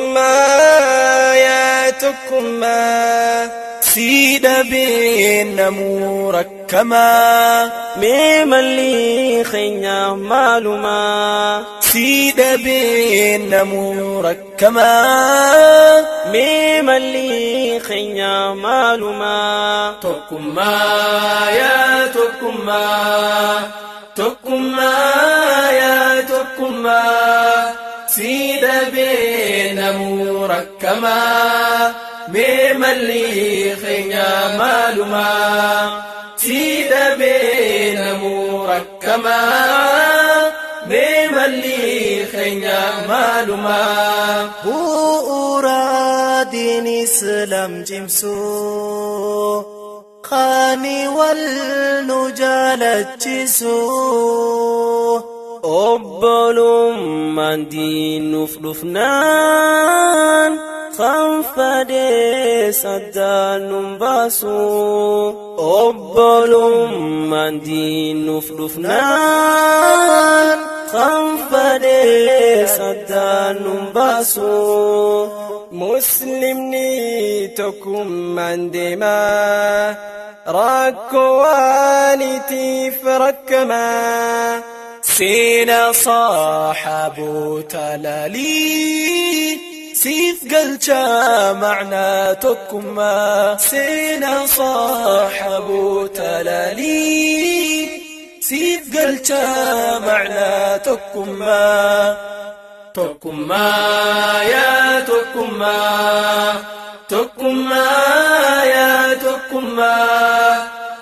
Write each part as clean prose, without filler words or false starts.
Tokkummaa yaa tokkummaa. Si dhabee namuu rakkamaa. Mee malli keenya maalumaa? Si dhabee namuu rakkamaa. Mee malli keenya maalumaa? Tokkummaa yaa tokkummaa. Tokkummaa yaa tokkummaa. Si dhabee namuu rakkamaa. Mee malli keenya maalumaa? Si dhabee namuu rakkamaa. Mee malli keenya maalumaa? Bu'uura diin Islaam cimsuu kaani wal nu jaalachisu. Obbolummaan diinuuf dhufnaan kan fadhees addaan nun baasu. Obbolummaan diinuuf dhufnaan kan fadhees addaan nun baasu. Muslimni tokkummaan deemaa rakkoo waaliitiif rakkamaa. Seenaa saaxaabota laalii siif galchaa macnaa tokkummaa. Seenaa saaxaabota laalii siif galchaa macnaa tokkummaa. Tokkummaa yaa tokkummaa. Tokkummaa yaa tokkummaa.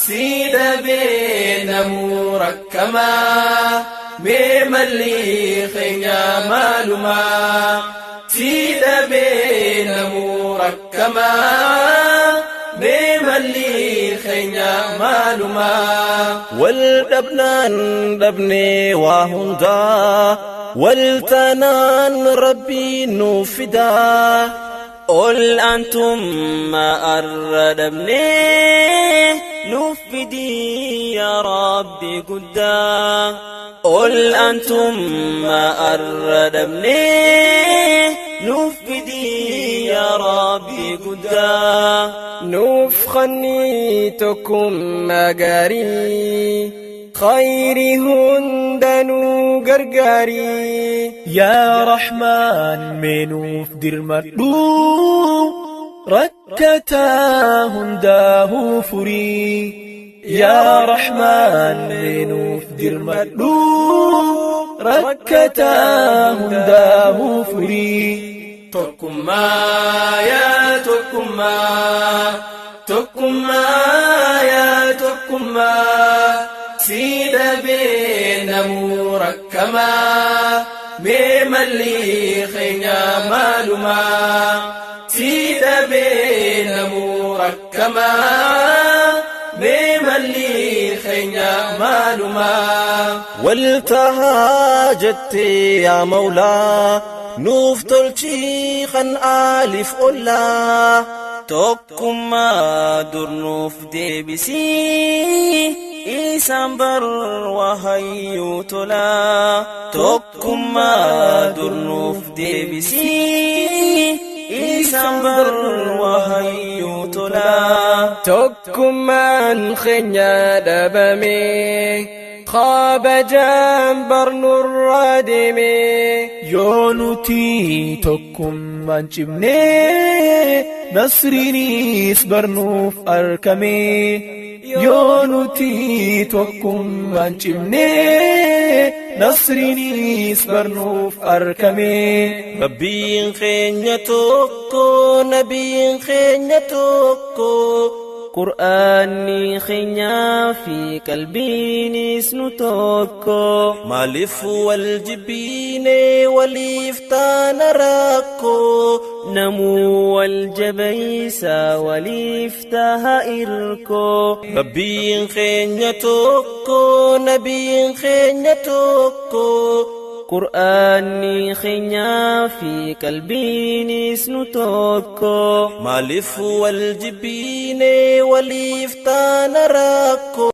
Si dhabee namuu rakkamaa. Mee malli keenya maalumaa? Si dhabee namuu rakkamaa. Mee malli keenya maalumaa? Wal dhabnaan dhabnee waa hundaa, wal taanaan Rabbiin nuuf fidaa. Ol aantummaa arra dhabnee nuuf fidii yaa Rabbi guddaa. Ol aantummaa arra dhabnee nuuf fidii yaa Rabbi guddaa. Nuuf kennii tokkummaa gaarii. Khayri hundanuu gargaarii. Yaa Rahmaan mee nuuf dirmadhu. Rakkataa hundaa'uu furii. Yaa Rahmaan mee nuuf dirmadhu. Rakkataa hundaa'uu furii. Tokkummaa yaa tokkummaa. Tokkummaa yaa tokkummaa. Si dhabee namuu rakkamaa. Mee malli keenya maalumaa? Si dhabee namuu rakkamaa. Mee malli keenya maalumaa? Wal tahaa jettee yaa Mawlaa, nuuf tolchii kan aalif ollaa. Tokkummaa dur nuuf deebisii isaan bar wahayyuu tolaa. Tokkummaa dur nuuf deebisii isaan bar wahayyuu tolaa. Tokkummaan keenya dhabame kabajaan barnurraa deeme. Yoo nuti tokkummaan cimnee nasriinis barnuuf argame. Yoo nuti tokkummaan cimnee nasriinis barnuuf argame. Rabbiin keenya tokko, nabiin keenya tokko. Qur'aanni keenyaa fi qalbiinis nu tokko. Maaliif wal jibbiinee waliif taana rakkoo? Namuu wal jabeessa waliif taha irkoo. Rabbiin keenya tokko, nabiin keenya tokko. Qur'aanni keenyaa fi qalbiinis nu tokko. Maaliif wal jibbiinee waliif taana rakkoo?